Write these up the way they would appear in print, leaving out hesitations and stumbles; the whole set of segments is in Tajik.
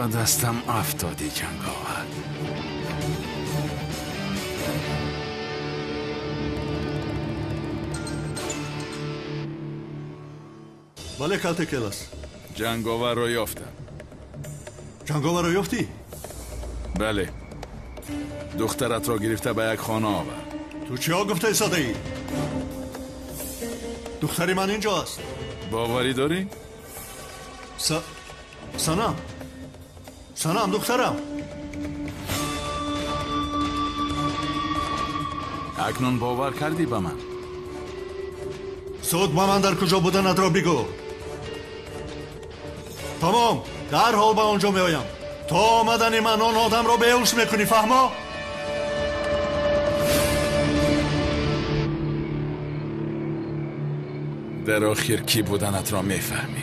Ба дастам афтодӣ, Ҷанговар. Бале, калте келас. Ҷанговарро ёфтам. Ҷанговарро ёфтӣ? Бале. Духтаратро гирифта ба як хона овард. Ту чиҳо гуфта истодаӣ? Духтари ман инҷо аст. Боварӣ дорӣ? Санам. Санам, духтарам. Акнун бовар кардӣ ба ман? Зуд ба ман дар куҷо буданатро бигӯ. Тамом, дарҳол ба он ҷо меоям. То омадани ман он одамро беҳуш мекунӣ, фаҳмо? Дар охир кӣ буданатро мефаҳмӣ.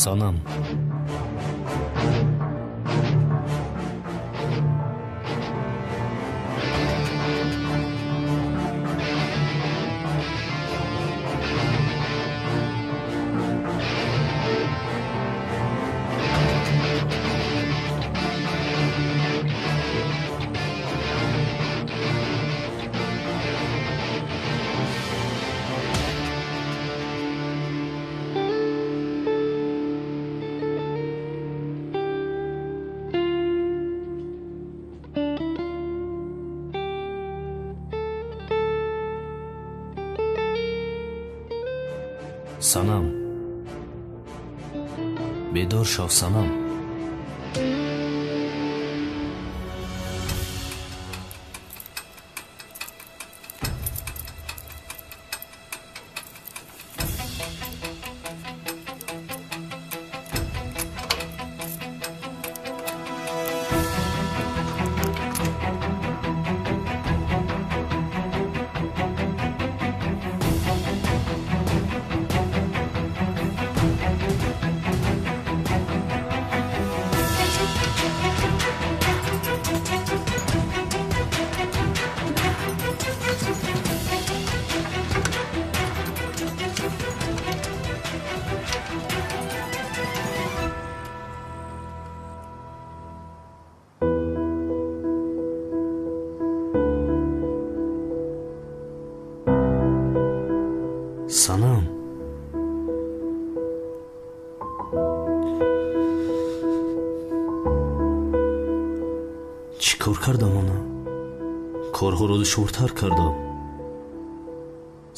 Санам. Санам. Бедор шав, Санам. Санам. Чӣ кор кардам ана? Корҳоро душвортар кардам.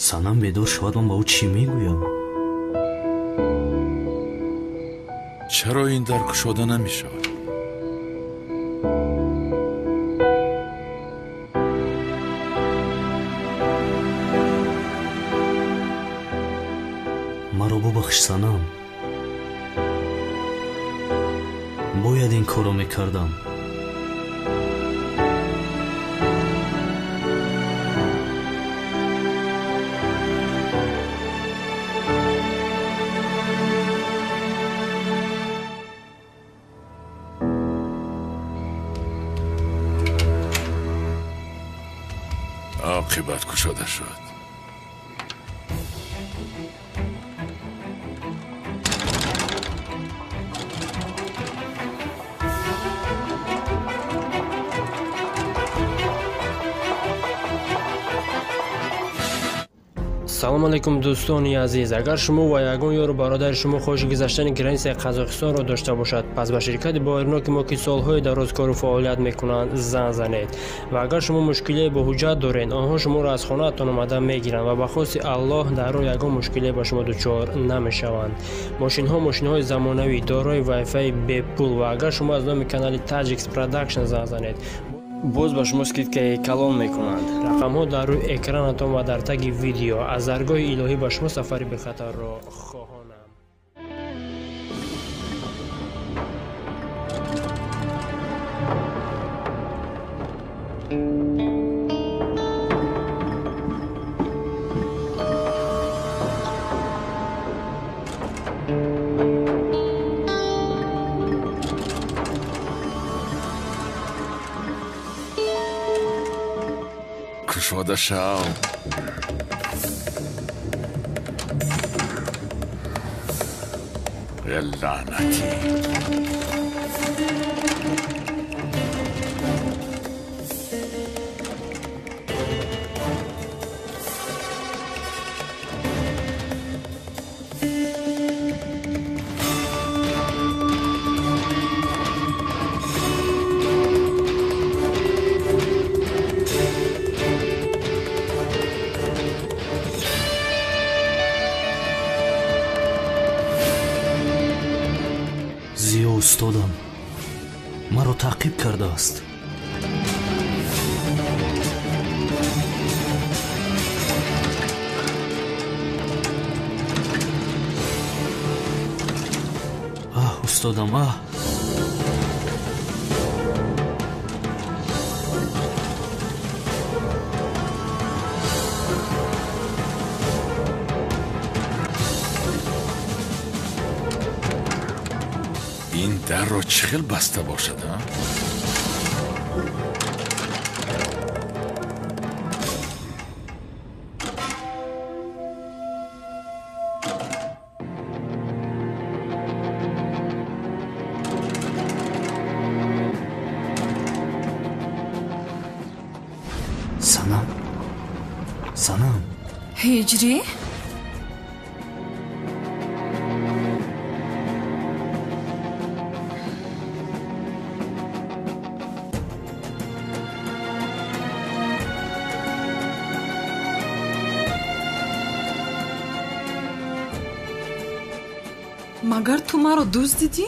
Санам бедор шавад, ман ба ӯ чӣ мегӯям? Чаро ин дар кушода намешавад? Маро бубахш, Санам. Бояд ин корро мекардам. Оқибат кушода шуд. Салом алейкум дӯстони азиз. Агар шумо ва ягон ёру бародари шумо хоҳиши гузаштани границаи Қазоқистонро дошта бошад, пас ба ширкати боваринок мо ки солҳои дароз кору фаъолият мекунанд занг занед. Ва агар шумо мушкилие бо ҳуҷҷат доред, онҳо шуморо аз хонаатон омада мегиранд ва ба хости Аллоҳ дар роҳ ягон мушкилие ба шумо дучор намешаванд. Мошинҳо мошинҳои замонавӣ, дорои вайфаи бепул ва агар шумо аз номи канали Tajix Production занг занед, боз ба шумо скидкаи калон мекунанд. Рақамҳо дар рӯи экранатон ва дар таги видео. Аз даргоҳи илоҳӣ ба шумо сафари бехатарро хоҳонам. Кушода шав. Лаънатӣ. Зиё устодам маро таъқиб кардааст. Аҳ, устодам, аҳ! Ин дарро чӣ хел баста бошад, а? Санам, Санам. Ҳиҷрӣ? Магар ту маро дуздидӣ?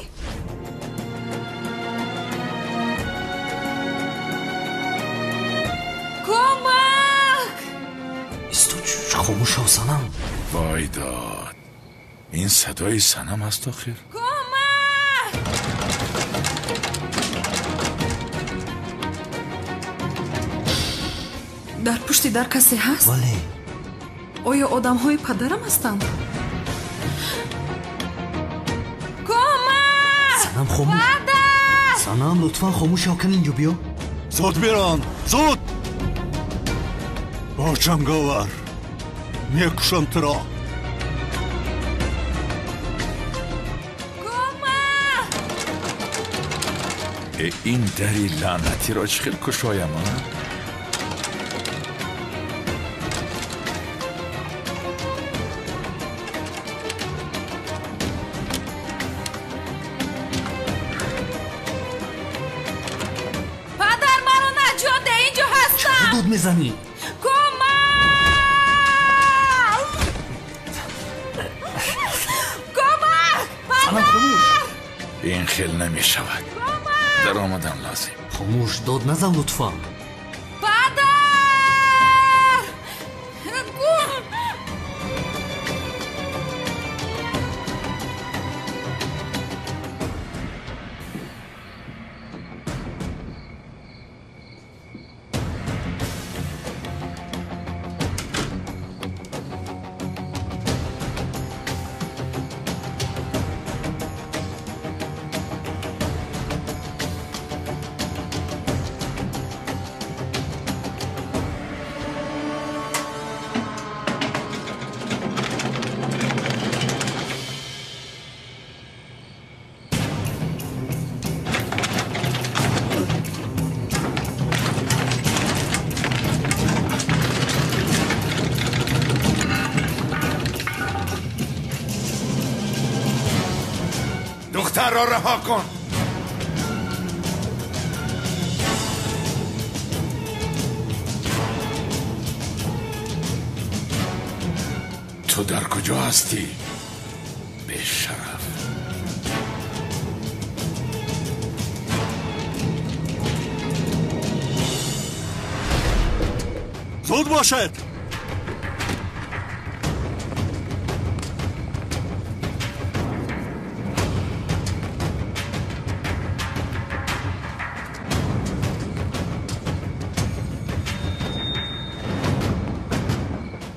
Кӯмак! Исто, хомӯш шав, Санам. Вой дод, ин садои Санам аст охир. Кӯмак! Дар пушти дар касе ҳаст? Бале. Оё одамҳои падарам ҳастанд? Санам, хомӯш. Санам, лутфан хомӯш шав, кани инҷо биё. Зуд бирон, зуд! Бо ҷанговар мекушам туро. Кӯмак! Ин дари лаънатиро чӣ хел кушоям, а? Дод мезанӣ? Кӯмак! Кӯмак! Санам, хомӯш. Ин хел намешавад. Даромадан лозим. Хомӯш, дод назан лутфан. Падар! Духтарро раҳо кун. Ту дар куҷо ҳастӣ? Бешараф. Зуд бошед!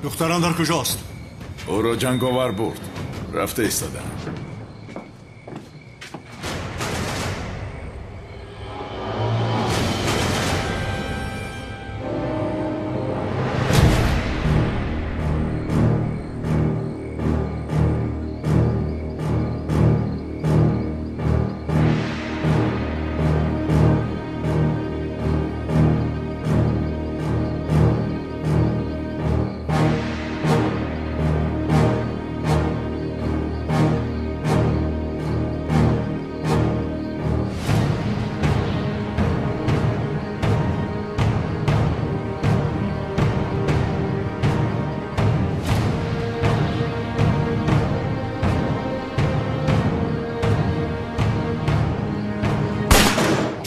Духтарам дар куҷост? Ӯро ҷанговар бурд. Рафта истодам.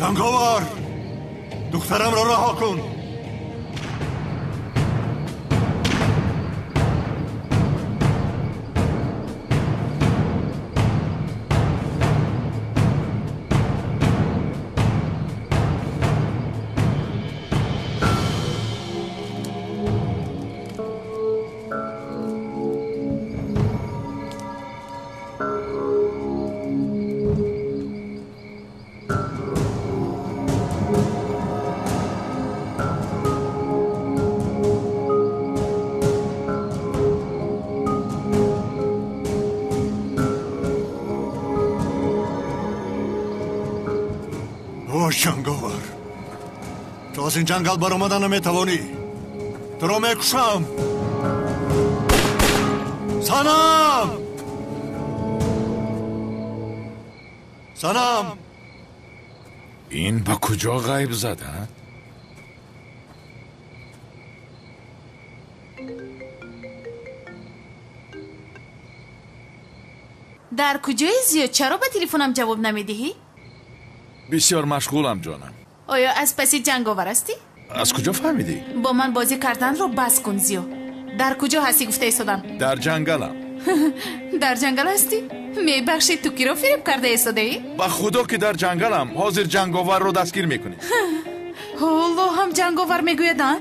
Ҷанговар! Духтарамро раҳо кун! Ҷанговар, ту аз ин ҷангал баромада наметавонӣ. Туро мекушам. Санам! Санам! Ин ба куҷо ғайб зад, а? Дар куҷои зиёд? Чаро ба телефонам ҷавоб намедиҳӣ? Бисёр машғулам, ҷонам. Оё аз паси ҷанговар ҳастӣ? Аз куҷо фаҳмидӣ? Бо ман бозӣ карданро бас кун, Зиё. Дар куҷо ҳастӣ гуфта истодам? Дар ҷангалам. Дар ҷангал ҳастӣ? Мебахшед, ту киро фиреб карда истодаӣ? Ба худо ки дар ҷангалам. Ҳозир ҷанговарро дастгир мекунӣ. Ҳоло ҳам ҷанговар мегӯяд, а?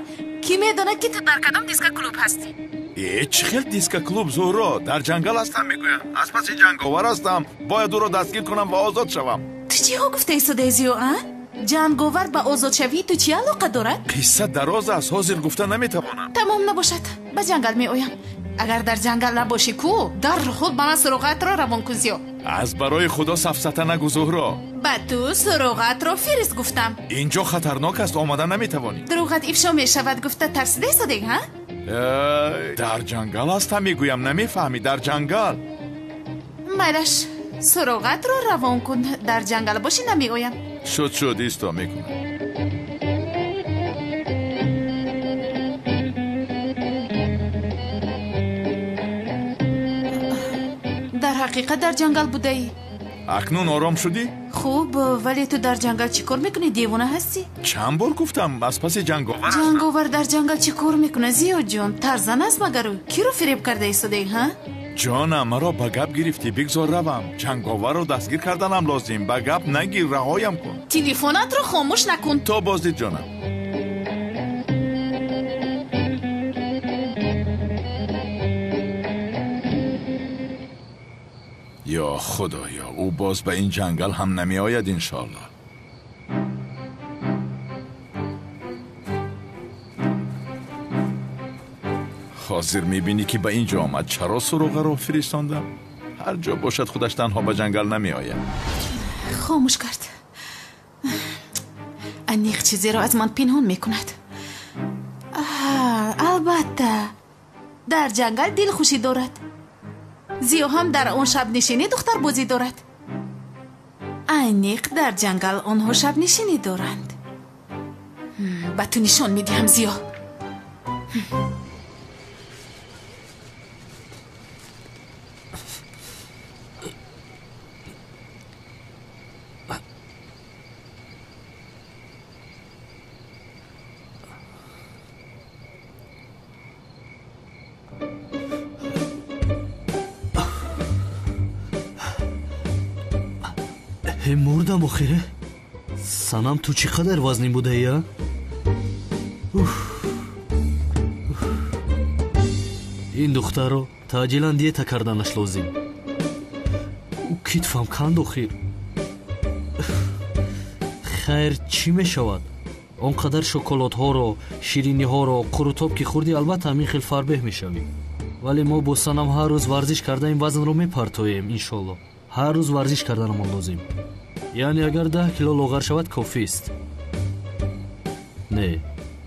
Кӣ медонад, ки ту дар кадом дискоклуб ҳастӣ? Э, чӣ хел дискоклуб, Зуҳро? Дар ҷангал ҳастам, мегӯям. Аз паси ҷанговар ҳастам. Бояд ӯро дастгир кунам ва озод шавам. Ту чиҳо гуфта истодаӣ, Зиё, а? Ҷанговар ба озодшавии ту чӣ алоқа дорад? Қисса дароз аст, ҳозир гуфта наметавонам. Тамом набошад, ба ҷангал меоям. Агар дар ҷангал набошӣ ку, дарҳол ба ман суроғаатро равон кун, Зиё. Аз барои худо сафсата нагӯ, Зуҳро. Ба ту суроғаатро фирист гуфтам. Инҷо хатарнок аст, омада наметавонӣ. Дурӯғат ифшо мешавад гуфта тарсида истодаӣ, ҳа? Дар ҷангал ҳастам, мегӯям, намефаҳмӣ, дар ҷангал. Майлаш, суроғатро равон кун. Дар ҷангал бошӣ намеоям. Шуд, шуд, исто мекунам. Дар ҳақиқат дар ҷангал будаӣ? Акнун ором шудӣ? Хуб, вале ту дар ҷангал чӣ кор мекунӣ? Девона ҳастӣ? Чанд бор гуфтам, аз паси ҷанговар. Ҷанговар дар ҷангал чӣ кор мекунад, Зиёҷон? Тарзан аст магар ӯ? Киро фиреб карда истодаӣ, ҳа? Ҷонам, маро ба гап гирифтӣ, бигзор равам. Ҷанговарро дастгир карданам лозим. Ба гап нагир, раҳоям кун. Телефонатро хомӯш накун. То боздид, ҷонам. Ё худоё, ӯ боз ба ин ҷангал ҳам намеояд, иншоаллоҳ. Ҳозир мебинӣ ки ба ин ҷо омад. Чаро суроғаро фиристондам? Ҳар ҷо бошад, худаш танҳо ба ҷангал намеояд. Хомӯш кард. Аниқ чизеро аз ман пинҳон мекунад. Албатта, дар ҷангал дилхушӣ дорад. Зиё ҳам дар он шабнишинӣ духтарбозӣ дорад. Аниқ дар ҷангал онҳо шабнишинӣ доранд. Ба ту нишон медиҳам, Зиё. Мурдам охире. Санам, ту чӣ қадар вазнин будаи, а? Ин духтарро таъҷилан диета карданаш лозим. Ӯ китфам канд охир. Хайр, чӣ мешавад? Он қадар шоколадҳоро, шириниҳоро, қурутоб ки хӯрдӣ, албатта ҳамин хел фарбеҳ мешавӣ. Вале мо бо Санам ҳар рӯз варзиш карда ин вазнро мепартоем, иншолло. Ҳар рӯз варзиш карданамон лозим. Яъне агар 10 кило лоғар шавад кофист. Не,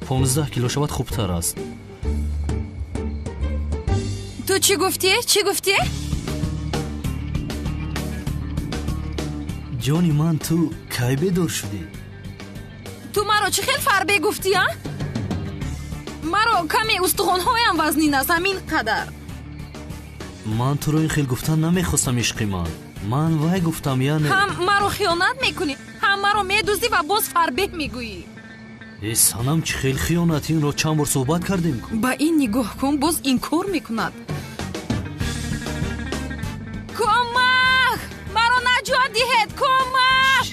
15 кило шавад хубтар аст. Ту чӣ гуфтӣ? Чӣ гуфтӣ? Ҷони ман, ту кай бедор шудӣ? Ту маро чӣ хел фарбе гуфтӣ, а? Маро каме устухонҳоям вазнин аст, ҳамин қадар. Ман туро ин хел гуфтан намехостам, ишқи ман. Ман вай гуфтам, яъне ҳам маро хиёнат мекунӣ, ҳам маро медуздӣ ва боз фарбеҳ мегӯӣ. Э, Санам, чӣ хел хиёнат? Инро чанд бор суҳбат кардем ку. Ба ин нигоҳ кун, боз инкор мекунад. Кӯмак! Маро наҷот диҳед! Кӯмак!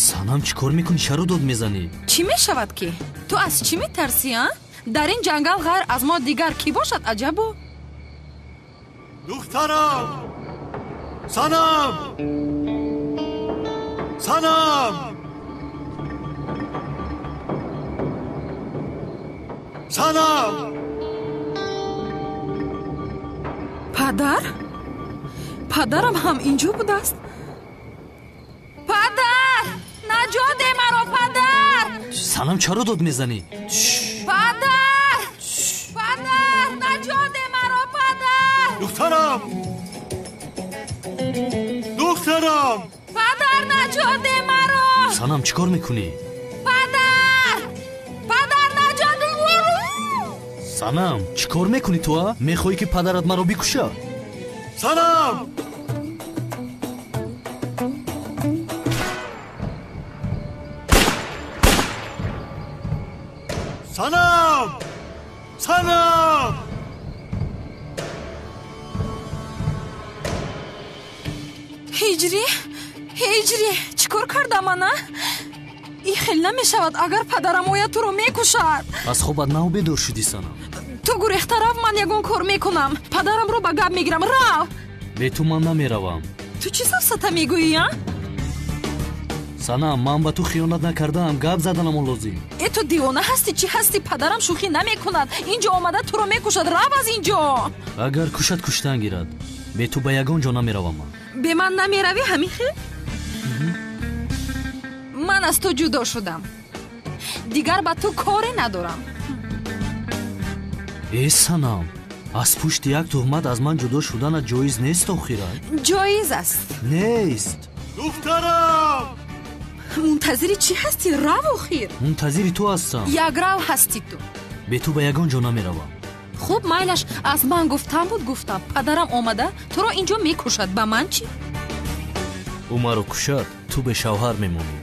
Санам, чӣ кор мекунӣ? Чаро дод мезанӣ? Чӣ мешавад ки? Ту аз чӣ метарсӣ, а? Дар ин ҷангал ғайр аз мо дигар кӣ бошад, аҷабо? Духтарам! Санам! Санам! Санам! Падар? Падарам ҳам инҷо будааст? Падар! Наҷот деҳ маро, падар! Санам, чаро дод мезанӣ? Падар! Падар! Наҷот деҳ маро, падар! Духтарам! Духтарам! Падар, наҷот деҳ маро! Санам, чӣ кор мекунӣ? Падар! Падар, наҷот деҳ! Санам, чӣ кор мекунӣ ту, а? Мехоҳӣ ки падарат маро бикушад? Санам! Санам! Санам! Ҳиҷрӣ? Ҳиҷрӣ, чӣ кор кардам ана? Ин хел намешавад, агар падарам ояд туро мекушад. Аз хобат нав бедор шудӣ, Санам. Ту гурехта рав, ман ягон кор мекунам. Падарамро ба гап мегирам, рав! Бе ту ман намеравам. Ту чӣ сафсата мегӯӣ, а? Санам, ман ба ту хиёнат накардаам, гап заданамон лозим. Э, ту девона ҳастӣ, чӣ ҳастӣ? Падарам шӯхӣ намекунад. Инҷо омада туро мекушад, рав аз инҷо. Агар кушад, куштан гирад. Бе ту ба ягон ҷо намеравам ман. Бе ман намеравӣ, ҳамин хел? Ман аз ту ҷудо шудам. Дигар ба ту коре надорам. Э, Санам, аз пушти як туҳмат аз ман ҷудо шуданат ҷоиз нест охират? Ҷоиз аст. Нест. Духтарам! Мунтазири чӣ ҳастӣ? Рав охир. Мунтазири ту ҳастам. Якрав ҳастӣ ту. Бе ту ба ягон ҷо намеравам. Хуб, майлаш, аз ман гуфтам буд, гуфтам. Падарам омада туро инҷо мекушад. Ба ман чӣ? Ӯ маро кушад, ту бе шавҳар мемонӣ.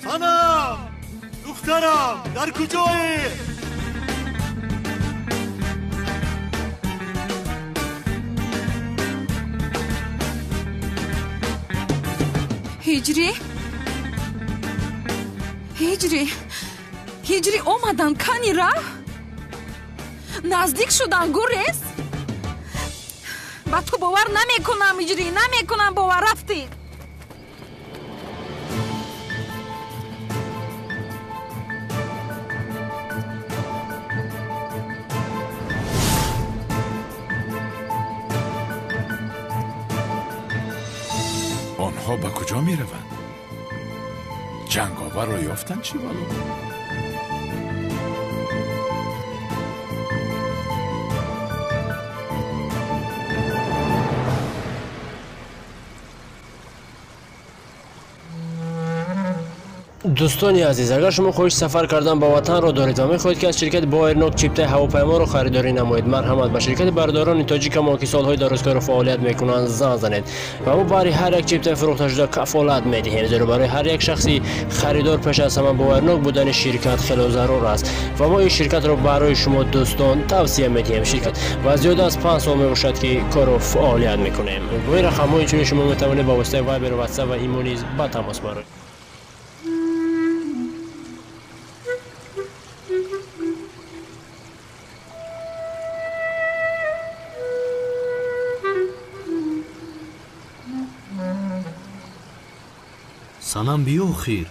Санам! Духтарам, дар куҷоӣ? Ҳиҷрӣ? Ҳиҷрӣ? Ҳиҷрӣ омадан, кани рав? Наздик шудан, гурез? Ба ту бовар намекунам, Ҳиҷрӣ, намекунам бовар, рафтӣ. Онҳо ба куҷо мераванд? Ҷанговарро ёфтанд чӣ вало? Дӯстони азиз, агар шумо хоҳиши сафар кардан ба ватанро доред ва мехоҳед, ки аз ширкати Боэрнок чиптаи ҳавопайморо харидорӣ намоед, марҳамат ба ширкати бардорони тоҷикамо, ки солҳои дарозкору фаъолият мекунанд, занг занед ва мо барои ҳар як чиптаи фурӯхташуда кафолат медиҳем, зеро барои ҳар як шахси харидор пеш аз ҳама боварнок будани ширкат хело зарур аст ва мо ин ширкатро барои шумо дӯстон тавсия медиҳем. Ширкат ва зиёда аз 5 сол мебошад, ки кору фаъолият мекунем. Бо ин рақамҳо инчунин шумо метавонед ба воситаи Вайбер, Ватсап ва Имо низ ба тамос бароед. Санам, биё охир.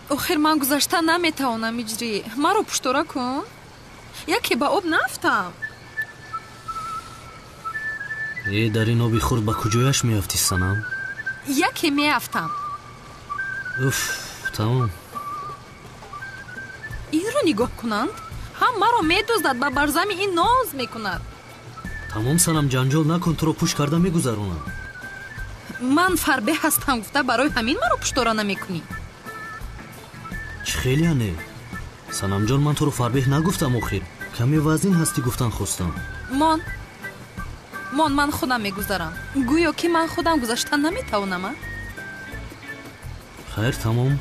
Охир ман гузашта наметавонам, Иҷрӣ. Маро пуштора кун. Яке ба об нафтам. Э, дар ин оби хурд ба куҷояш меафтӣ, Санам? Яке меафтам. Уф, тамом. Инро нигоҳ кунанд, ҳам маро медуздад, ба барзами ин ноз мекунад. Тамом, Санам, ҷанҷол накун, туро пӯш карда мегузаронам. Ман фарбеҳ ҳастам гуфта, барои ҳамин маро пуштора намекунӣ. Чӣ хеле не? Санамҷон, ман туро фарбеҳ нагуфтам охир. Каме вазнин ҳастӣ гуфтан хостам. Мон. Мон, ман худам мегузарам. Гӯё ки ман худам гузаштан наметавонам, а? Хайр, тамом.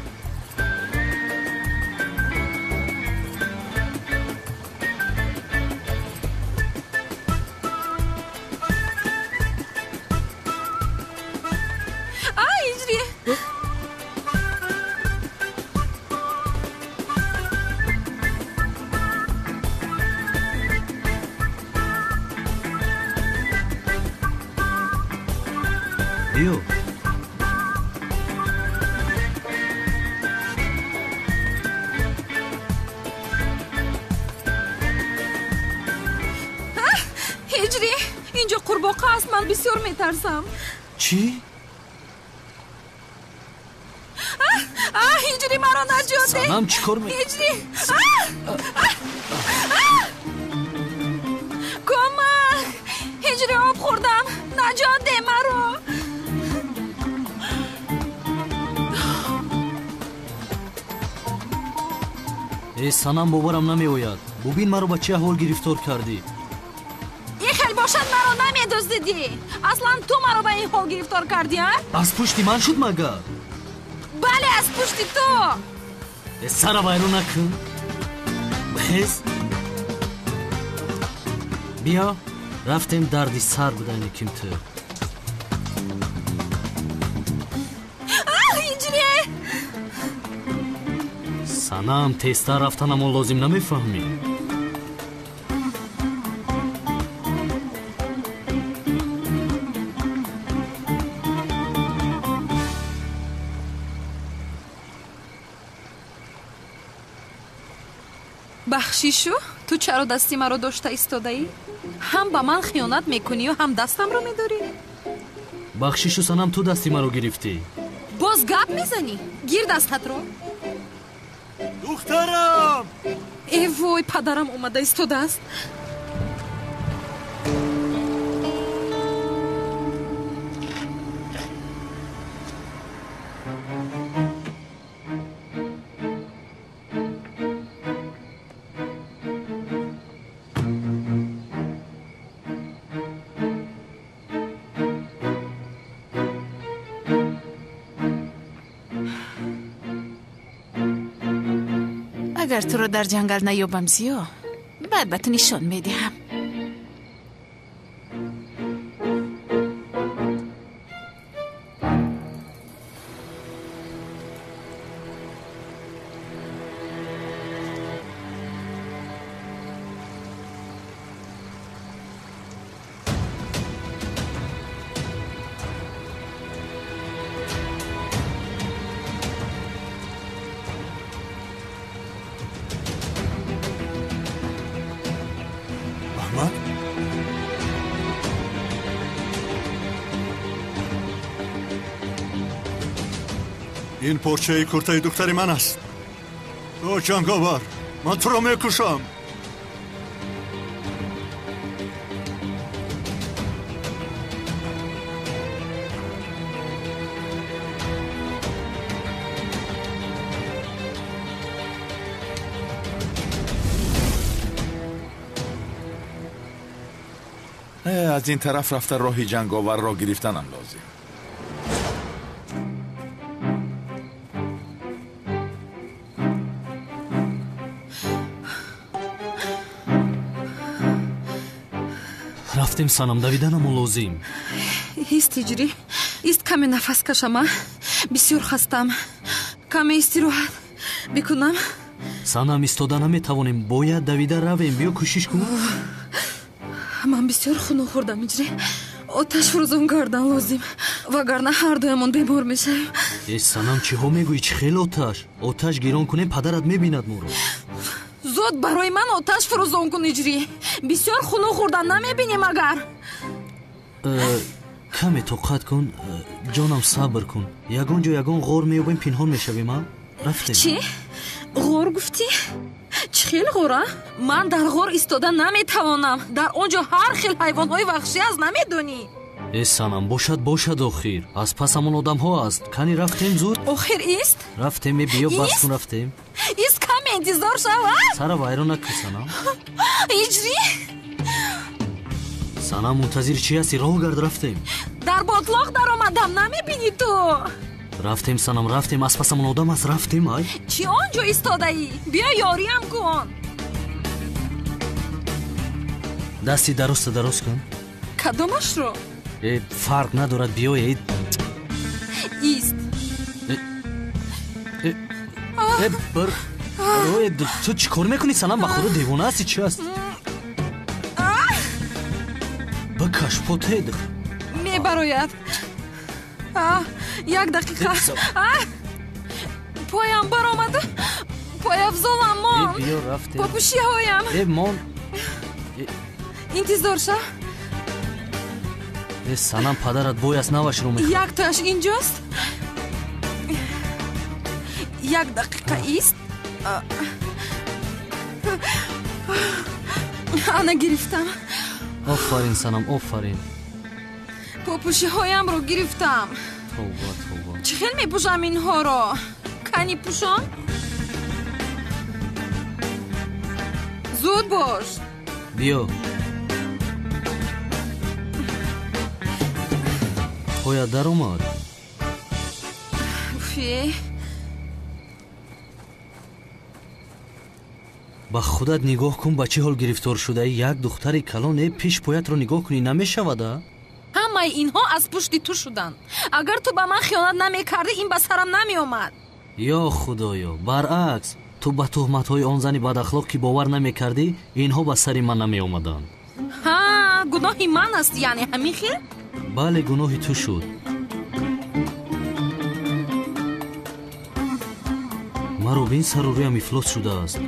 Биё. Ҳиҷрӣ, инҷо қурбоқа аст, ман бисёр метарсам. Чӣ? Ҳиҷрӣ, маро наҷот деҳ. Санам, чӣ кор Ҳиҷрӣ! Кӯмак! Ҳиҷрӣ, об хӯрдам. Наҷот деҳ маро. Э, Санам, боварам намеояд. Бубин, маро ба чӣ аҳвол гирифтор кардӣ. Ин хел бошад, маро намедуздидӣ. Аслан ту маро ба ин ҳол гирифтор кардӣ, а? Аз пушти ман шуд магар? Бале, аз пушти ту. Э, сара вайрон накун. Бихез. Биё, рафтем, дарди сар будани ким ту. Ҳиҷрӣ! Санам, тезтар рафтанамон лозим, намефаҳмӣ? Бахшишу, ту чаро дасти маро дошта истодаӣ? Ҳам ба ман хиёнат мекунию, ҳам дастамро медорӣ? Бахшишу, Санам, ту дасти маро гирифтӣ. Боз гап мезанӣ? Гир дастатро. Духтарам! Э вой, падарам омада истодааст. Агар туро дар ҷангал наёбам, Зиё, баъд ба ту нишон медиҳам. Аҳмад? Ин порчаи куртаи духтари ман аст. О, ҷанговар, ман туро мекушам. Аз ин тараф рафта роҳи ҷанговарро гирифтанам лозим. Рафтем, Санам, давиданамон лозим. Ист, Ҳиҷрӣ, ист, каме нафас кашам, а? Бисёр хастам. Каме истироҳат бикунам. Санам, истода наметавонем, бояд давида равем. Биё, кӯшиш кун. Ман бисёр хунук хӯрдам, Ҳиҷрӣ. Оташ фурӯзон кардан лозим, вагарна ҳардуямон бемор мешавем. Э, Санам, чиҳо мегӯӣ? Чӣ хел оташ? Оташ гирон кунем, падарат мебинад моро. Зуд барои ман оташ фурӯзон кун, Ҳиҷрӣ. Бисёр хунук хӯрдан, намебинӣ магар? Каме тоқат кун, ҷонам, сабр кун. Ягон ҷо, ягон ғор меёбем, пинҳон мешавем, а? Рафтем. Чӣ? Ғор гуфтӣ? Чӣ хел ғор, а? Ман дар ғор истода наметавонам. Дар он ҷо ҳар хел ҳайвонҳои ваҳшӣ аст, намедонӣ? Э, Санам, бошад, бошад, охир. Аз пасамон одамҳо аст. Кани, рафтем зуд. Охир ист? Рафтем, э, биё, бас кун, рафтем. Ист, каме интизор шав, а? Сара вайрон накун, Санам. Ҳиҷрӣ? Санам, мунтазири чӣ ҳастӣ? Роҳ гард, рафтем. Дар ботлоқ даромадам, намебинӣ ту? Рафтем, Санам, рафтем. Аз пасамон одам аст, рафтем, ай. Чӣ он ҷо истодаӣ? Биё, ёриам кун. Дасти дарозта дароз кун. Кадомашро? Э, фарқ надорад, биё, э. Ист. Э, э, бір. Э, ту чӣ кор мекунӣ, Санам? Ба худо девона ҳастӣ, чӣ аст? Бикаш потед. Мебарояд. Як дақиқа. Поям баромад. Пойафзолам мон. Биё, рафтем. Попӯшиҳоям. Э, мон. Интизор ша. Э, Санам, падарат бояст навашро мехоҳад. Яктояш инҷост. Як дақиқа ист. Ана, гирифтам. Офарин, Санам, офарин. Попӯшиҳоямро гирифтам. Тавба, тавба. Чӣ хел мепӯшам инҳоро? Кани пӯшон? Зуд бош. Биё. Поят даромад? Уфе. Ба худат нигоҳ кун, ба чӣ ҳол гирифтор шудаӣ. Як духтари калон, э, пеш поятро нигоҳ кунӣ, намешавад, а? Ҳамаи инҳо аз пушти ту шуданд. Агар ту ба ман хиёнат намекардӣ, ин ба сарам намеомад. Ё худоё, баръакс, ту ба туҳматҳои он зани бадахлоқ ки бовар намекардӣ, инҳо ба сари ман намеомаданд. Ҳа, гуноҳи ман аст, яъне ҳамин хел? Бале, гуноҳи ту шуд. Маро бин, сару рӯям ифлос шудааст.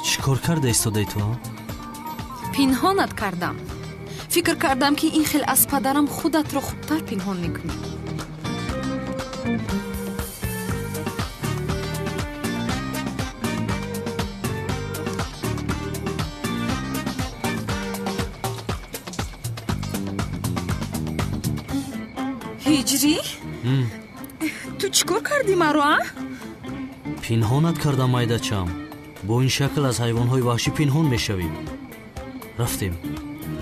Чӣ кор карда истодаи ту? Пинҳонат кардам. Фикр кардам, ки ин хел аз падарам худатро хубтар пинҳон мекунӣ. Ҳиҷрӣ, ту чӣ кор кардӣ маро, а? Пинҳонат кардам, майдачам. Бо ин шакл аз ҳайвонҳои ваҳшӣ пинҳон мешавӣ. Рафтем,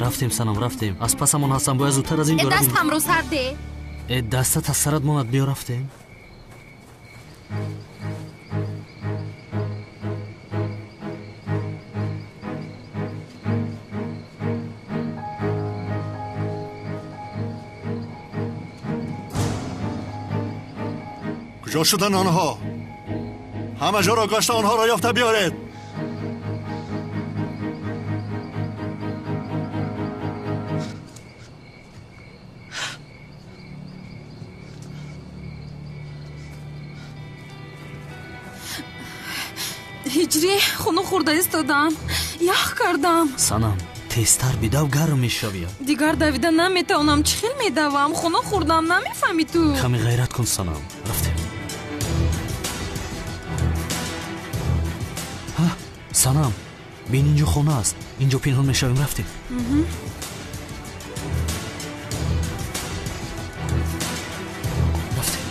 рафтем, Санам, рафтем. Аз пасамон ҳастам, бояд зудтар аз ин ҷо равем. Дастамро сар де. Э, дастат аз сарат монад, биё, рафтем. Куҷо шуданд онҳо? Ҳама ҷоро гашта онҳоро ёфта биёред. Ҳиҷрӣ, хунук хӯрда истодам, ях кардам. Санам, тезтар бидав, гарм мешавӣ. Дигар давида наметавонам. Чӣ хел медавам? Хунук хӯрдам, намефаҳмӣ ту? Каме ғайрат кун, Санам, рафтем. Ҳа, Санам, бин, инҷо хона аст, инҷо пинҳон мешавем, рафтем. Рафтем.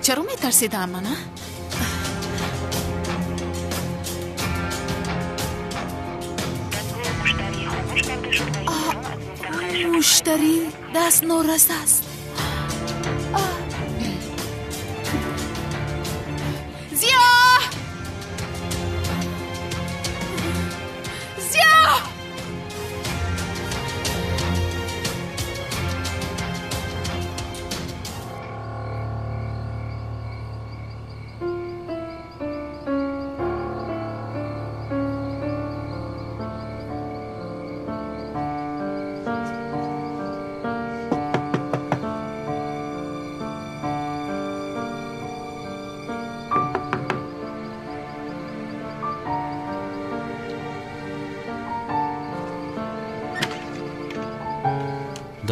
Чаро метарсидаам ман, а? Муштарӣ даст норас аст. Зиё! Зиё!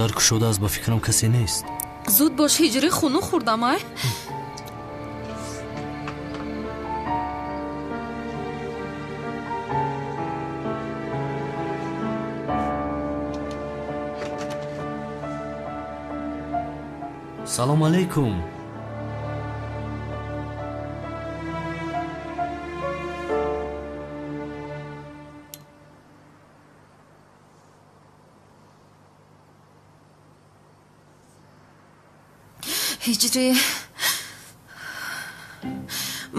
Дар кушода аст, ба фикрам касе нест. Зуд бош, ҳиҷрӣ, хуну хӯрдам, ай. Салом алейкум. Ҳиҷрӣ,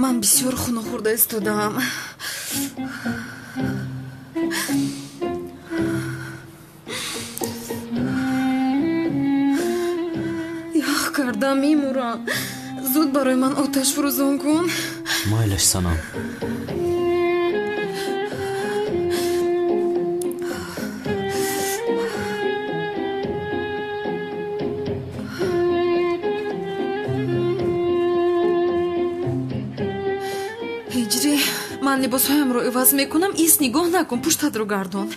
ман бисёр хуну хӯрда истодаам. Ях кардам, мемурам. Зуд барои ман оташ фурӯзон кун. Майлаш, Санам. Ҳиҷрӣ, ман либосҳоямро иваз мекунам, ис нигоҳ накун, пуштатро гардон.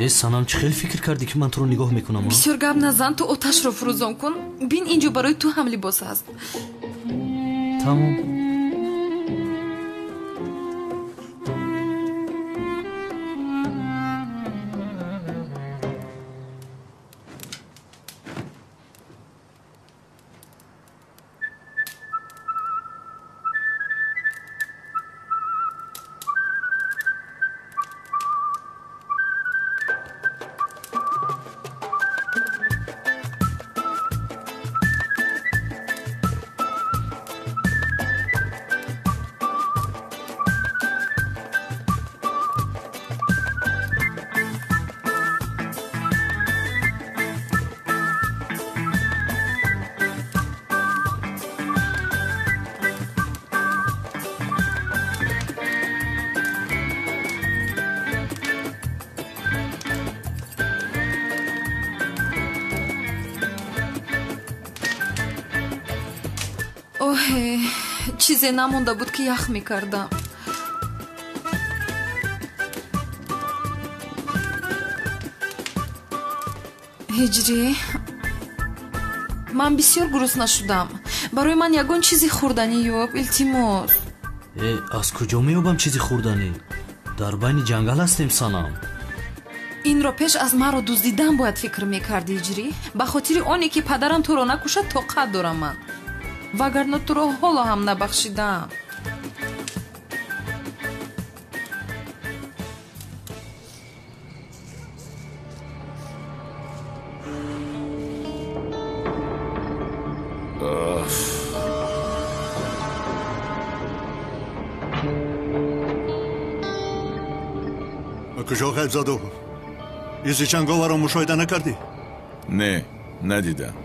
Э, Санам, чӣ хел фикр кардӣ, ки ман туро нигоҳ мекунам? Бисёр гап назан, ту оташро фурӯзон кун. Бин, инҷо барои ту ҳам либос аст. Тамом. Оҳе, чизе намонда буд, ки ях мекардам. Ҳиҷрӣ, ман бисёр гурусна шудам. Барои ман ягон чизи хӯрданӣ ёб, илтимос. Э, аз куҷо меёбам чизи хӯрданӣ? Дар байни ҷангал ҳастем, Санам. Инро пеш аз маро дуздидан бояд фикр мекарди, ҳиҷрӣ. Ба хотири оне ки падарам туро накушад, тоқат дорам ман. Вагарна туро ҳоло ҳам набахшидаам. Куҷо ғайб заду? Изи ҷанговарро мушоҳида накардӣ? Не, надидам.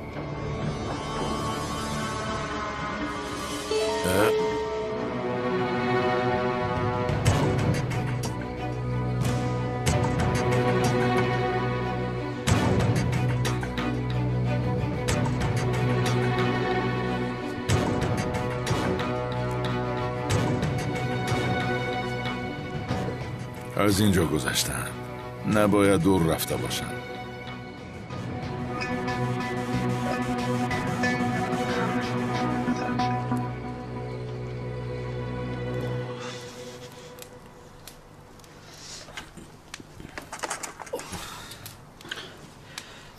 Аз ин ҷо гузаштаанд. Набояд дур рафта бошанд.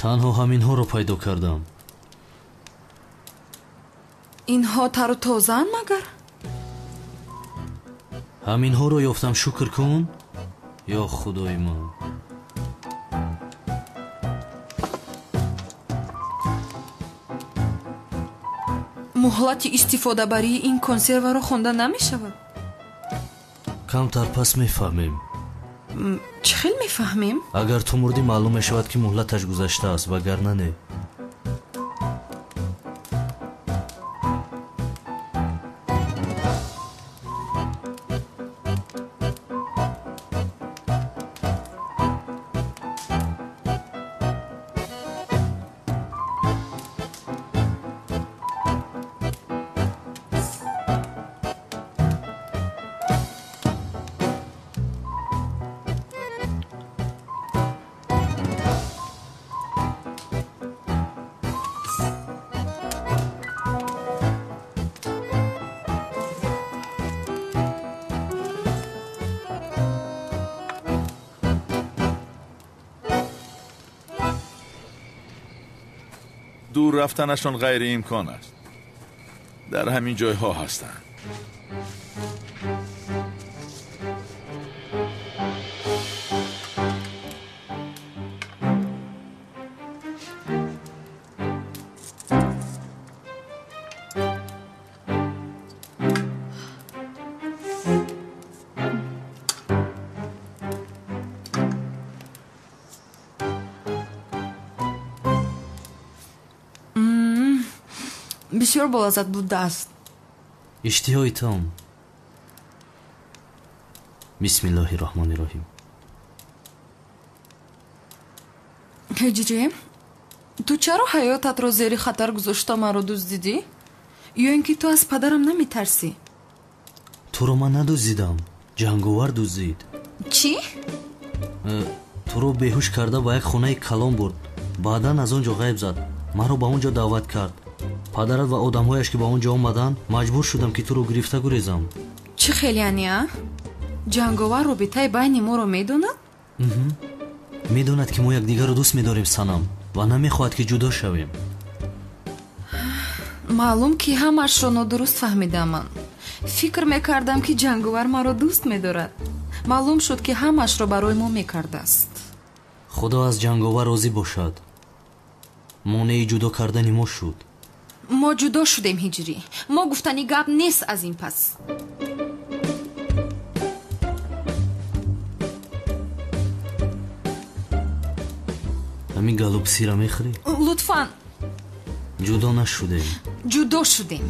Танҳо ҳаминҳоро пайдо кардам. Инҳо тару тозаанд магар? Ҳаминҳоро ёфтам, шукр кун. Ё худои ман. Муҳлати истифодабарии ин консерваро хонда намешавад? Камтар пас мефаҳмем. Чӣ хел мефаҳмем? Агар ту мурдӣ, маълум мешавад, ки муҳлаташ гузаштааст, вагарна не. Дур рафтанашон ғайриимкон аст. Дар ҳамин ҷойҳо ҳастанд. Бисёр болаззат будааст. Иштиҳои том. Бисмиллоҳи роҳмони роҳим. Ҳиҷрӣ, ту чаро ҳаётатро зери хатар гузошта маро дуздидӣ? Ё ин ки ту аз падарам наметарсӣ? Туро ман надуздидам, ҷанговар дуздид. Чӣ? Туро беҳуш карда ба як хонаи калон бурд. Баъдан аз он ҷо ғайб зад. Маро ба он ҷо даъват кард. Падарат ва одамҳояш ки ба он ҷо омаданд, маҷбур шудам, ки туро гирифта гурезам. Чӣ хел яъне, а? Ҷанговар робитаи байни моро медонад? Медонад, ки мо якдигарро дӯст медорем, Санам, ва намехоҳад, ки ҷудо шавем. Маълум, ки ҳамаашро нодуруст фаҳмидам ман. Фикр мекардам, ки ҷанговар маро дӯст медорад. Маълум шуд, ки ҳамаашро барои мо мекардааст. Худо аз ҷанговар розӣ бошад. Монеи ҷудо кардани мо шуд. Мо ҷудо шудем, Ҳиҷрӣ. Мо гуфтани гап нест аз ин пас. Ҳамин галубсира мехӯрӣ? Лутфан. Ҷудо нашудем. Ҷудо шудем.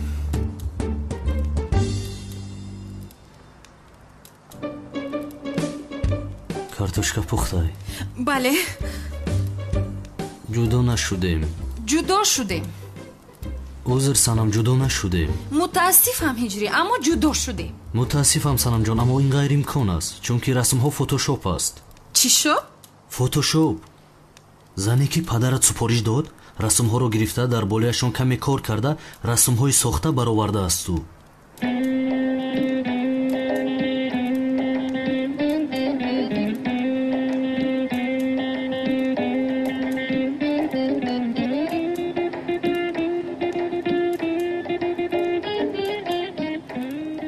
Картошка пухтай? Бале. Ҷудо нашудем. Ҷудо шудем. Узр, Санам, ҷудо нашудем. Мутаассифам, Ҳиҷрӣ, аммо ҷудо шудем. Мутаассифам, Санамҷон, аммо ин ғайриимкон аст, чунки расмҳо фотошоп аст. Чӣ шуд? Фотошоп. Зане ки падарат супориш дод, расмҳоро гирифта, дар болояшон каме кор карда, расмҳои сохта баровардааст ӯ.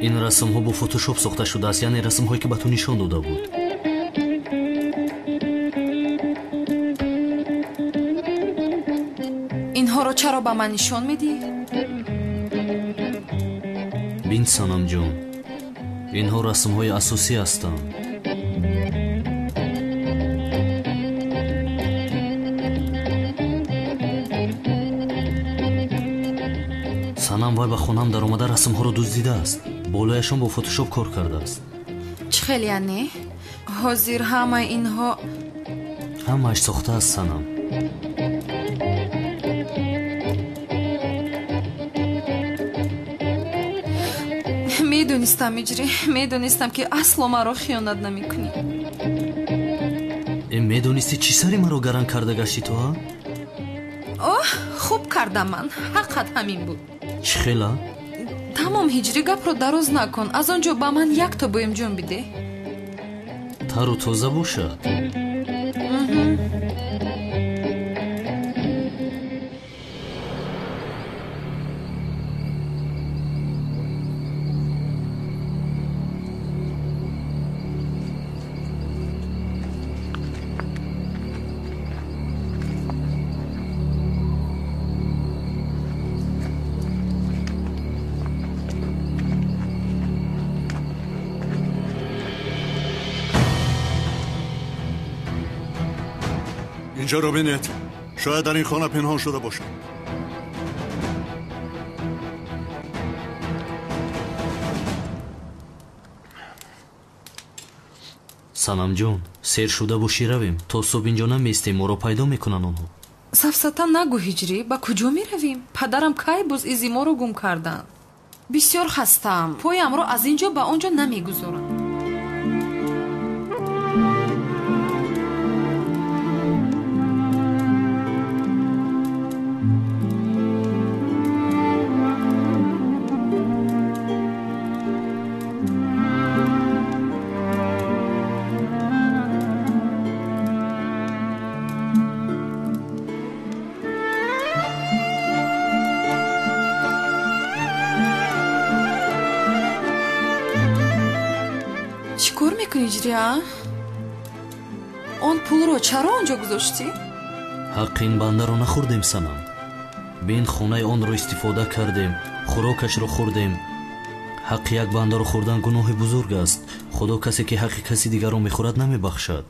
Ин расмҳо бо фотошоп сохта шудааст, яъне расмҳое ки ба ту нишон дода буд. Инҳоро чаро ба ман нишон медиҳӣ? Бин, Санамҷон, инҳо расмҳои асосӣ ҳастанд. Санам вай ба хонаам даромада расмҳоро дуздидааст. Болояшон бо фотошоп кор кардааст. Чӣ хел яъне? Ҳозир ҳамаи инҳо ҳамааш сохтааст, Санам. Медонистам, Иҷрӣ, медонистам, ки асло маро хиёнат намекунӣ. Медонистӣ чӣ сари маро гаран карда гаштӣ ту, а? Оҳ, хуб кардам ман. Ҳаққат ҳамин буд. Чӣ хела? Тамом, Ҳиҷрӣ, гапро дароз накун. Аз он ҷо ба ман якто боимҷон бидеҳ. Тару тоза бошад. Инҷоро бинед, шояд дар ин хона пинҳон шуда бошад. Санамҷон, сер шуда бошӣ равем. То субҳ инҷо намеистем, моро пайдо мекунанд онҳо. Сафсата нагӯ, Ҳиҷрӣ, ба куҷо меравем? Падарам кай боз изи моро гум карданд? Бисёр хастаам, поямро аз ин ҷо ба он ҷо намегузорам. Он пулро чаро он ҷо гузоштӣ? Ҳаққи ин бандаро нахӯрдем, Санам. Бин, хонаи онро истифода кардем, хӯрокашро хӯрдем. Ҳаққи як бандаро хӯрдан гуноҳи бузург аст. Худо касе ки ҳаққи каси дигарро мехӯрад намебахшад.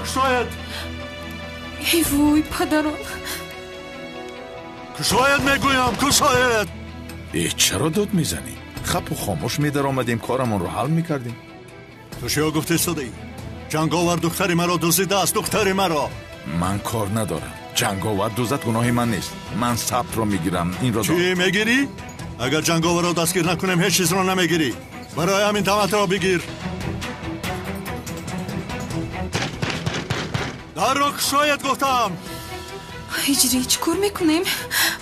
Кушояд! Эй вой, падарон! Кушояд, мегӯям, кушояд! Э, чаро дод мезанӣ? Хапу хомӯш медаромадем, корамонро ҳал мекардем. Ту чиё гуфта истодаӣ? Ҷанговар духтари маро дуздидааст, духтари маро! Ман кор надорам. Ҷанговар дуздад гуноҳи ман нест. Ман сабтро мегирам, инро чӣ мегирӣ? Агар ҷанговарро дастгир накунем, ҳеҷ чизро намегирӣ. Барои ҳамин таматро бигир. Дарро кушояд, гуфтам. Ҳиҷрӣ, чӣ кор мекунем?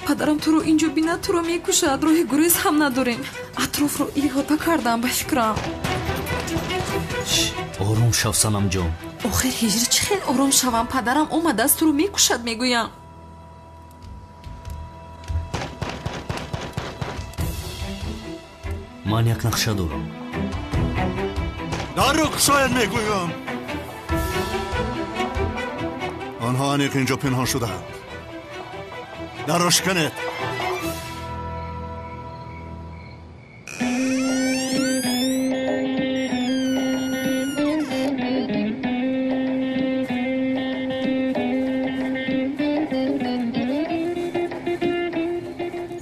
Падарам туро инҷо бинад, туро мекушад. Роҳи гурез ҳам надорем. Атрофро иҳота кардам, ба фикрам. Ором шав, Санамҷон. Охир, Ҳиҷрӣ, чӣ хел ором шавам? Падарам омадааст, туро мекушад, мегӯям. Ман як нақша дорам. Дарро кушояд, мегӯям. Онҳо аниқ инҷо пинҳон шудаанд. Дарро шиканед.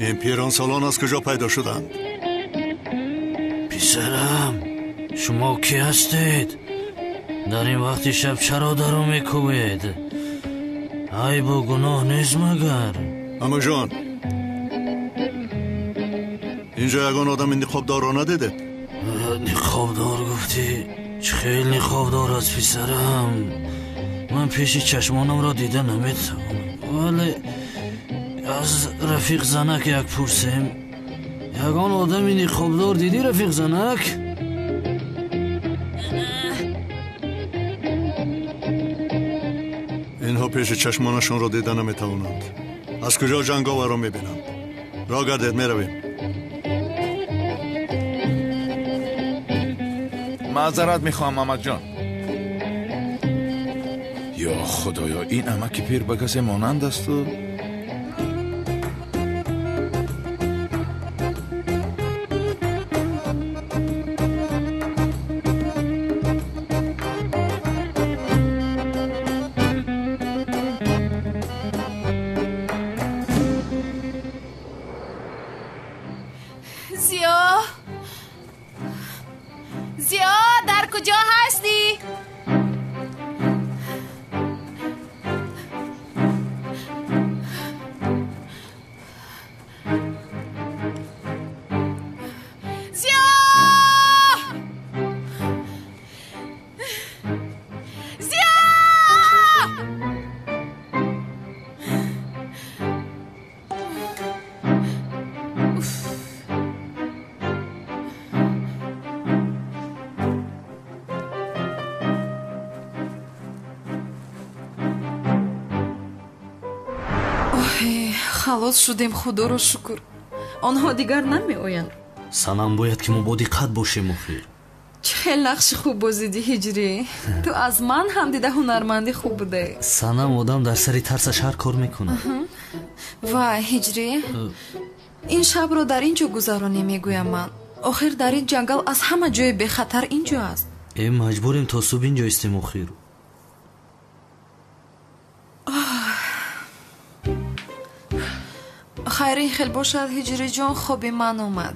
Ин пиронсолон аз куҷо пайдо шуданд? Писарам, шумо кӣ ҳастед? Дар ин вақти шаб чаро даро мекӯбед? Айбу гуноҳ нест магар? Амаҷон, инҷо ягон одами ниқобдорро надидед? Ниқобдор гуфтӣ? Чӣ хел ниқобдор аст, писарам? Ман пеши чашмонамро дида наметавонам, вале аз рафиқ занак як пурсем. Ягон одами ниқобдор дидӣ, рафиқ занак? Инҳо пеши чашмонашонро дида наметавонанд. Аз куҷо ҷанговарро мебинанд? Роҳ гардед, меравем. Маъзарат мехоҳам, амакҷон. Ё худоё, ин амаки пир ба касе монанд асту? Халос шудем, худоро шукр. Онҳо дигар намеоянд. Санам, бояд ки мо бо диққат бошем охир. Чӣ хел нақши хуб бозидӣ, Ҳиҷрӣ. Ту аз ман ҳам дида ҳунарманди хуб будӣ. Санам, одам дар сари тарсаш ҳар кор мекунад. Вай, Ҳиҷрӣ, ин шабро дар ин ҷо гузаронем, мегӯям ман. Охир дар ин ҷангал аз ҳама ҷои бехатар ин ҷо аст. Э, маҷбурем то субҳ ин ҷо истем охир. Хайр, ин хел бошад, Ҳиҷриҷон, хоби ман омад.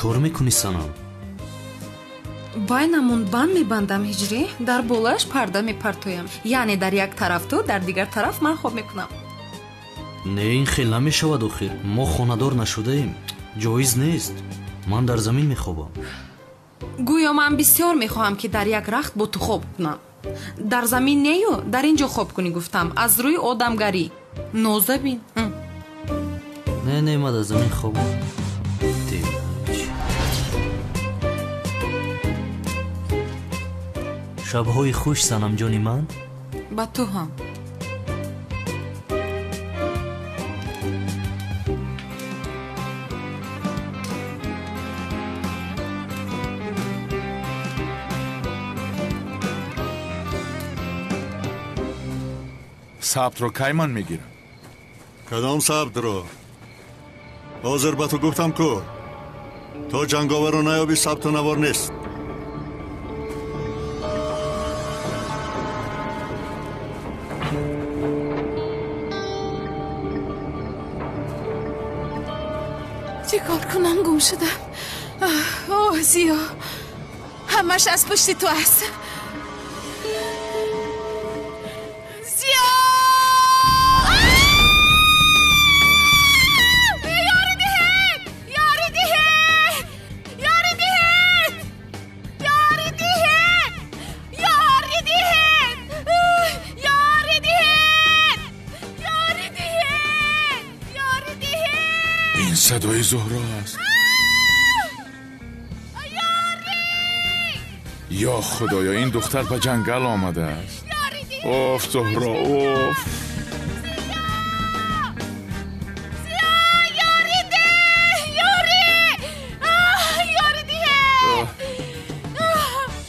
Кор мекунӣ, Санам? Байнамон банд мебандам, Ҳиҷрӣ. Дар болояш парда мепартоям. Яъне дар як тараф ту, дар дигар тараф ман хоб мекунам. Не, ин хел намешавад охир. Мо хонадор нашудаем. Ҷоиз нест. Ман дар замин мехобам. Гӯё ман бисёр мехоҳам, ки дар як рахт бо ту хоб кунам. Дар замин нею, дар ин ҷо хоб кунӣ гуфтам. Аз рӯи одамгарӣ. Ноза бин. Не, не, ман дар замин хобам. Шабҳои хуш, Санамҷони ман. Ба ту ҳам. Сабтро кай ман мегирам? Кадом сабтро? Ҳозир ба ту гуфтам ку, то ҷанговарро наёбӣ сабту навор нест. Чӣ кор кунам, гум шудам. Оҳ, Зиё, ҳамаш аз пушти ту аст. Зиё! Ёрӣ диҳед! Ёрӣ диҳед! Ёрӣ диҳед! Ёрӣ диҳед! Ёрӣ диҳед! Ёрӣ диҳед! Ёрӣ диҳед! Ёрӣ диҳед! Ин садои Зуҳро аст. Ё Худоё, ин духтар ба ҷангал омадааст. Оф, Зуҳро, оф.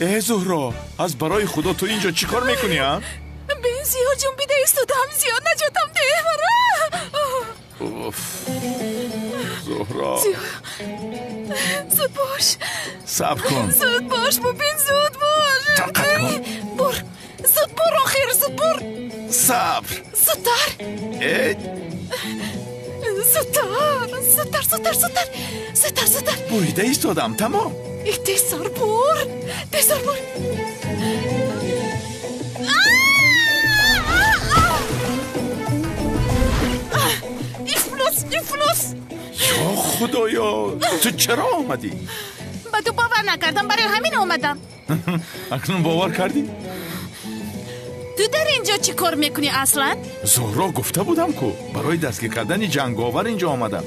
Э, Зуҳро, аз барои Худо ту ин ҷо чӣ кор мекунӣ, а? Бин, Зиё, ҷунбида истодам. Зиё, наҷотам деҳ мара. Оф, Зуҳро. Зуд бош. Сабр кун. Зуд бош, бубин, зуд бош. Тоқат кун. Бур, зуд бур, охир, зуд бур. Сабр. Зудтар. Э. Зудтар, зудтар, зудтар, зудтар, зудтар, зудтар. Бурида истодам, тамом. Тезтар бур, тезтар бур. Ифлос, ифлос. Ё Худоё, ту чаро омадӣ? Ба ту бовар накардам, барои ҳамин омадам. Акнун бовар кардӣ? Ту дар ин ҷо чӣ кор мекунӣ аслан? Зуҳро, гуфта будам ку, барои дастгир кардани ҷанговар ин ҷо омадам.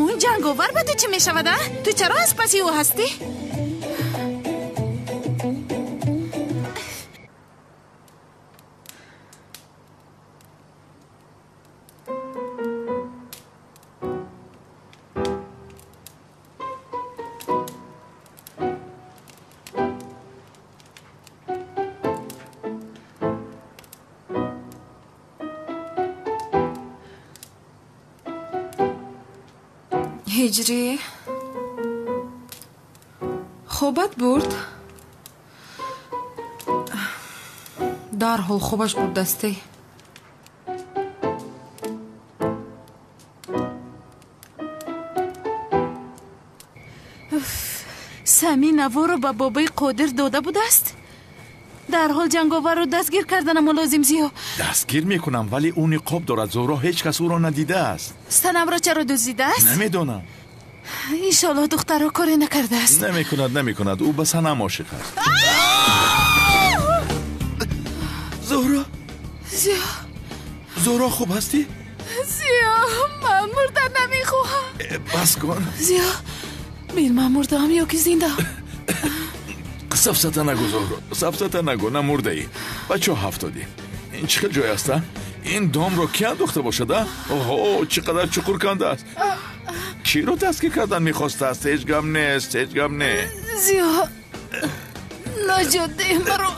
Он ҷанговар ба ту чӣ мешавад, а? Ту чаро аз паси ӯ ҳастӣ? Ҳиҷрӣ, Хобат бурд? Дарҳол хобаш бурдастӣ. Сами наворо ба бобои Қодир дода будааст? Дарҳол ҷанговарро дастгир карданамо лозим, Зиё. Дастгир мекунам, вале ӯ ниқоб дорад. Зуҳро, ҳеҷ кас ӯро надидааст. Санамро чаро дуздидааст? Намедонам. Иншоаллоҳ духтарро коре накардааст. Намекунад, намекунад. Ӯ ба Санам ошиқ аст. Зуҳро! Зиё! Зуҳро, хуб ҳастӣ? Зиё, ман мурдан намехоҳам. Бас кун. Зиё, бин, ман мурдаам ё ки зиндаам? Сафсата нагӯ, Зуҳро, сафсата нагӯ, намурдаӣ. Ба чоҳ афтодӣ. Ин чӣ хел ҷой аст, а? Ин домро ки андохта бошад, а? Оҳо, чӣ қадар чуқур кандааст. Киро дастгир кардан мехостааст? Ҳеҷ гап нест, ҳеҷ гап не. Зиё, наҷот деҳ маро.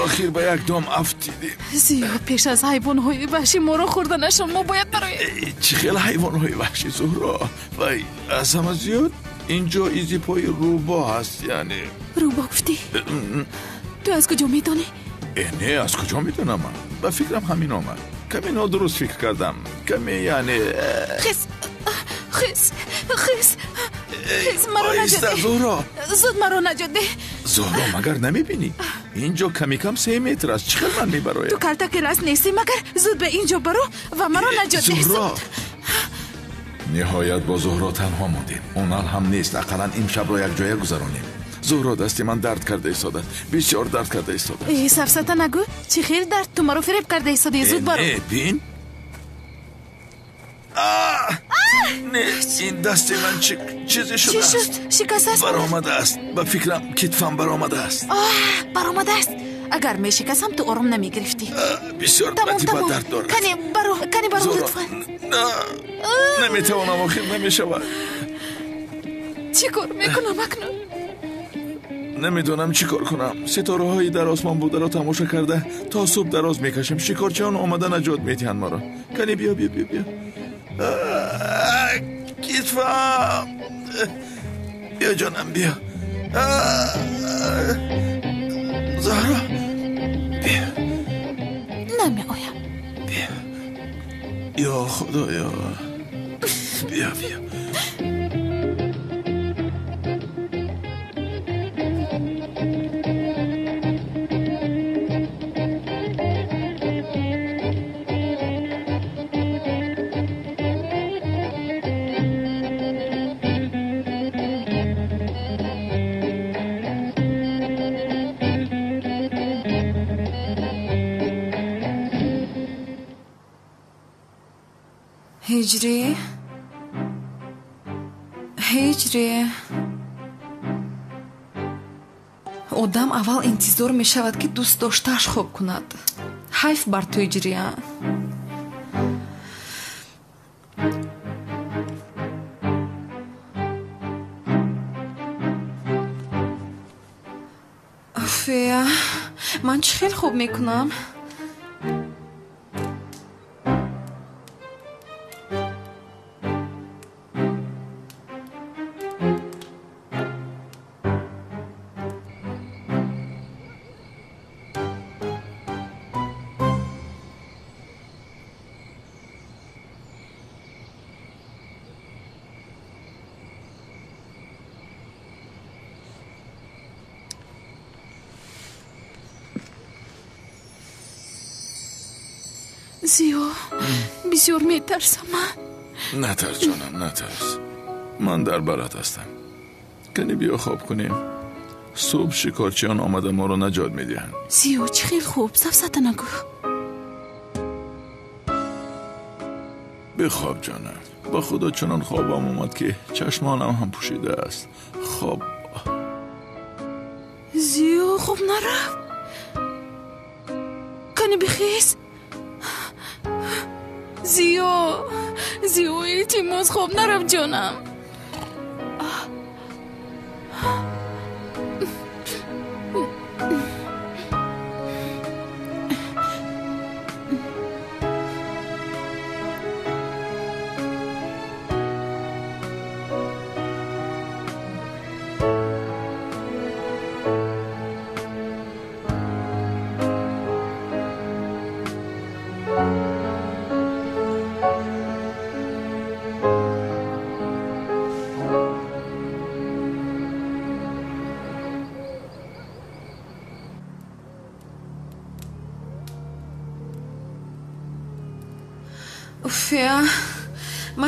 Охир ба як дом афтидӣ. Зиё, пеш аз ҳайвонҳои ваҳшӣ моро хӯрданашон мо бояд барои... Чӣ хел ҳайвонҳои ваҳшӣ, Зуҳро? Вай, аз ҳама зиёд инҷо изи пои рӯбоҳ аст, яъне. Рӯбоҳ гуфтӣ? Ту аз куҷо медонӣ? Не, аз куҷо медонам ман? Ба фикрам ҳамин омад. Каме нодуруст фикр кардам. Каме, яъне... Хис, хис, хис, хис, маро наҷот деҳ. Зуҳро! Зуд маро наҷот деҳ. Зуҳро, магар намебинӣ? Инҷо ками кам 3 метр аст. Чӣ хел ман мебароям? Ту калтаки раст нестӣ, магар? Зуд ба инҷо баро ва маро наҷот деҳ. Зуҳро! Ниҳоят бо Зуҳро танҳо мондем. Онал ҳам нест, ақаллан имшабро якҷоя гузаронем. Зуҳро, дасти ман дард карда истодааст. Бисёр дард карда истодааст. Э, сафсата нагӯ. Чӣ хел дард? Ту маро фиреб карда истодӣ. Зуд баро. Не, бин. Не, ин дасти ман чизе шудааст. Чӣ шуд? Шикастааст? Баромадааст. Ба фикрам китфам баромадааст. Баромадааст. Агар мешикастам, ту ором намегирифтӣ. Бисёр бадӣ ба дард дорад. Кане баро, кане баро, лутфан. Наметавонам, охир намешавад. Чӣ кор мекунам акнун? Намедонам чӣ кор кунам. Ситораҳои дар осмон бударо тамошо карда то субҳ дароз мекашем. Шикорчиён омада наҷот медиҳанд маро. Кане биё, биё, биё, биё. Китфам! Биё, ҷонам, биё. Зуҳро, биё. Намеоям. Биё. Ё Худоё. Биё, биё. Ҳиҷрӣ, ҳиҷрӣ. Одам аввал интизор мешавад, ки дӯст доштааш хоб кунад. Ҳайф бар ту, Ҳиҷрия. Фея, ман чӣ хел хоб мекунам? Зиё, бисёр метарсам. Натарс, ҷонам, натарс. Ман дар барат ҳастам. Кани биё хоб кунем. Субҳ шикорчиён омада моро наҷот медиҳанд. Зиё, чӣ хел хуб, сафсата нагӯ. Бихоб, ҷонам. Ба худо чунон хобам омад, ки чашмонам ҳам пӯшидааст. Хоб. Зиё, хоб нарафт. Кани бихез. Зиё, Зиё, илтимос, хоб нарафт, ҷонам.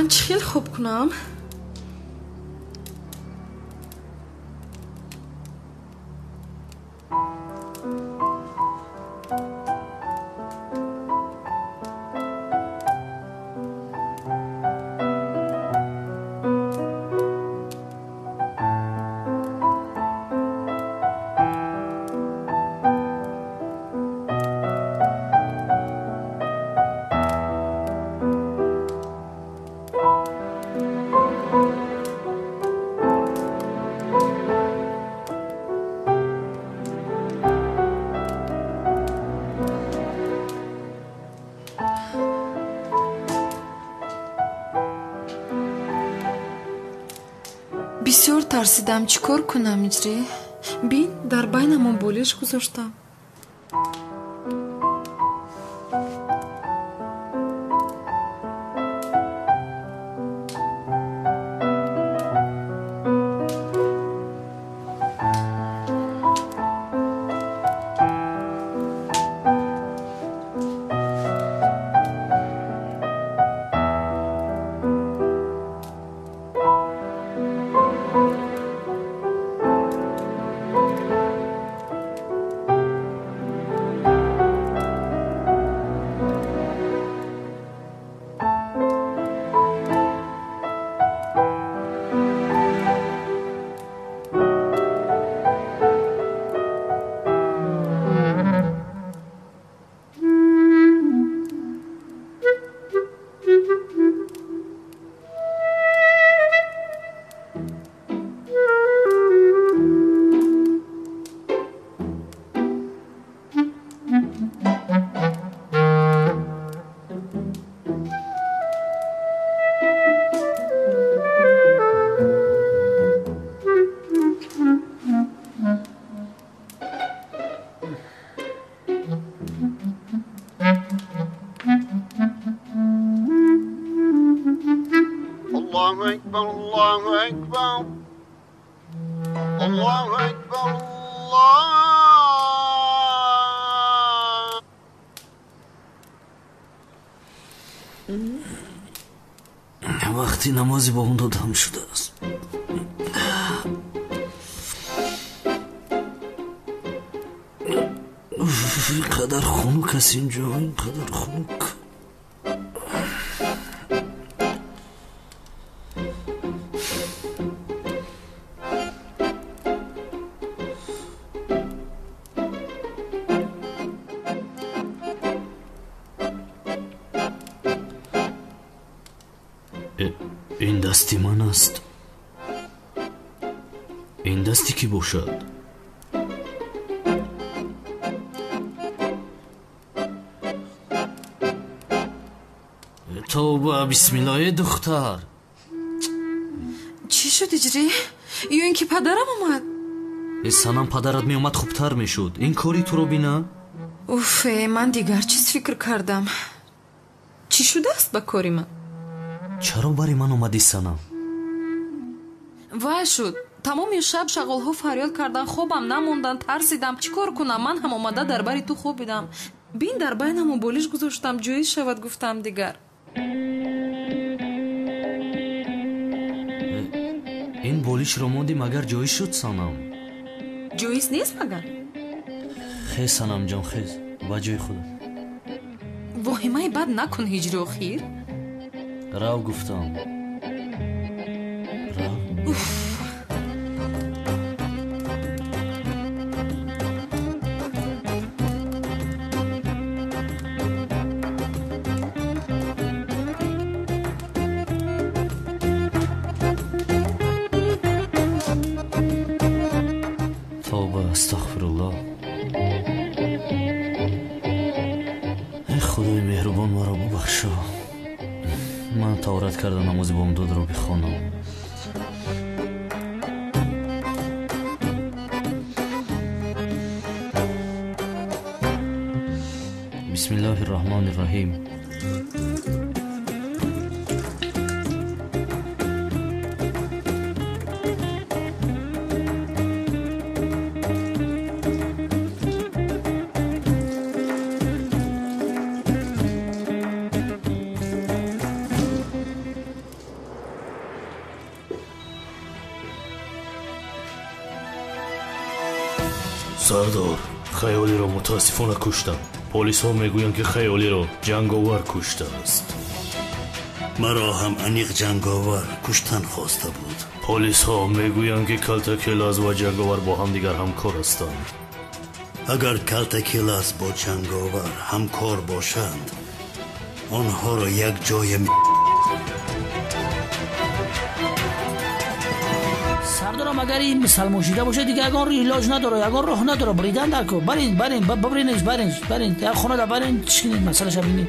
Ман чӣ хел хоб кунам? Бисёр тарсидам, чӣ кор кунам, иҷри? Бин, дар байнамон болиш гузоштам. Allahu Ekber. Allahu Ekber. Allah. Вақти намози бо он додам шудааст. Ин қадар хунук аст инҷо, ин қадар хунук. Ин дасти ман аст. Ин дасти кӣ бошад? Тавба, бисмиллоҳ, духтар. Чӣ шуд, иҷри? Ё ин ки падарам омад? Санам, падарат меомад хубтар мешуд. Ин кори туро бина? Уф, ман дигар чиз фикр кардам. Чӣ шудааст ба кори ман? Чаро бари ман омадӣ, Санам? Вай шуд. Тамоми шаб шағолҳо фарёд карданд, хобам намонданд, тарсидам. Чӣ кор кунам? Ман ҳам омада дар бари ту хобидам. Бин, дар байнамон болиш гузоштам, ҷоиз шавад, гуфтам дигар. Ин болишро монди, магар ҷоиз шуд, Санам? Ҷоиз нест магар? Хез, Санамҷон, хез, ба ҷои худат. Воҳимаи бад накун, ҳиҷри охир. Рав, гуфтам. Рав. Уф. Тавба, астағфируллоҳ. Эй Худои меҳрубон, маро бубахшо. Ман таҳорат карда намози бомдодро бихонам. Бисмиллоҳи рраҳмони рраҳим. Сардор, Хаёлиро мутаассифона куштам. Полисҳо мегӯянд, ки Хаёлиро ҷанговар куштааст. Маро ҳам аниқ ҷанговар куштан хоста буд. Полисҳо мегӯянд, ки Калтакелаз ва ҷанговар бо ҳамдигар ҳамкор ҳастанд. Агар Калтакелаз бо ҷанговар ҳамкор бошанд, онҳоро як ҷоя Сардорам, агар ин мусалмон шида бошад, дигар ягон илоҷ надорад, ягон роҳ надорад. Бридан дар кор. Барин, барин, бибринеш, барин, барин. Як хона барин, чикинед, масъалаша бинед.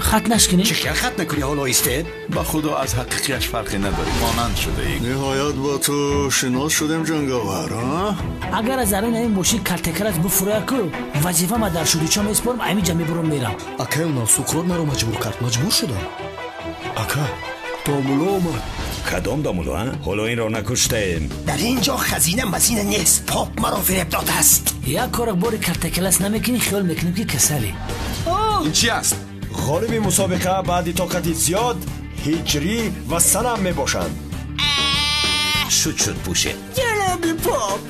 Хат нашкинед. Чӣ хел хат накунӣ ҳоло истед? Ба худо аз ҳақиқияш фарқе надорӣ, монанд шудаӣ. Ниҳоят бо ту шинос шудем, ҷанговар, а? Агар аз дарун ҳамин мошин Калтакелаз буфурӯяд ку, вазифа ма дар шудичо месупорам, ҳамин ҷа мебурам мерам. Акай онам Суқрот маро маҷбур кард, маҷбур шудам. Ака, домуло омад. Кадом домуло, а? Ҳоло инро накуштаем. Дар ин ҷо хазина мазина нест. Поп маро фиреб додааст. Як кора бори Калтакелаз намекунӣ, хиёл мекунем, ки касалӣ. Ин чи аст? Ғолиби мусобиқа баъди тоқати зиёд Ҳиҷрӣ ва Санам мебошанд. Шуд, шуд, пӯшед. Ҷаноби поп,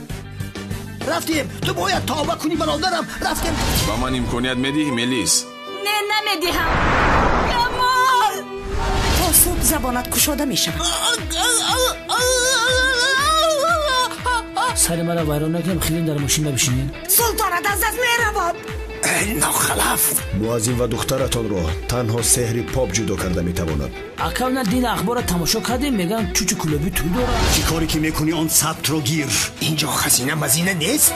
рафтем. Ту бояд тавба кунӣ, бародарам. Рафтем. Ба ман имконият медиҳӣ, Мелис? Не, намедиҳам. Камол! То субҳ забонат кушода мешавад. Сари маро вайрон накунем, хеле дар мошин набишинед. Султонат аз даст меравад. Нохалаф! Муаззин ва духтаратонро танҳо сеҳри поп ҷудо карда метавонад. Ака, на дин ахборро тамошо кардем, мегӯянд чучу кулоби тӯй дорад. Чӣ коре ки мекунӣ, он сабтро гир. Ин ҷо хазина мазина нест.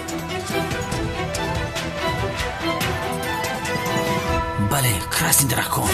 Бале, красный дракон.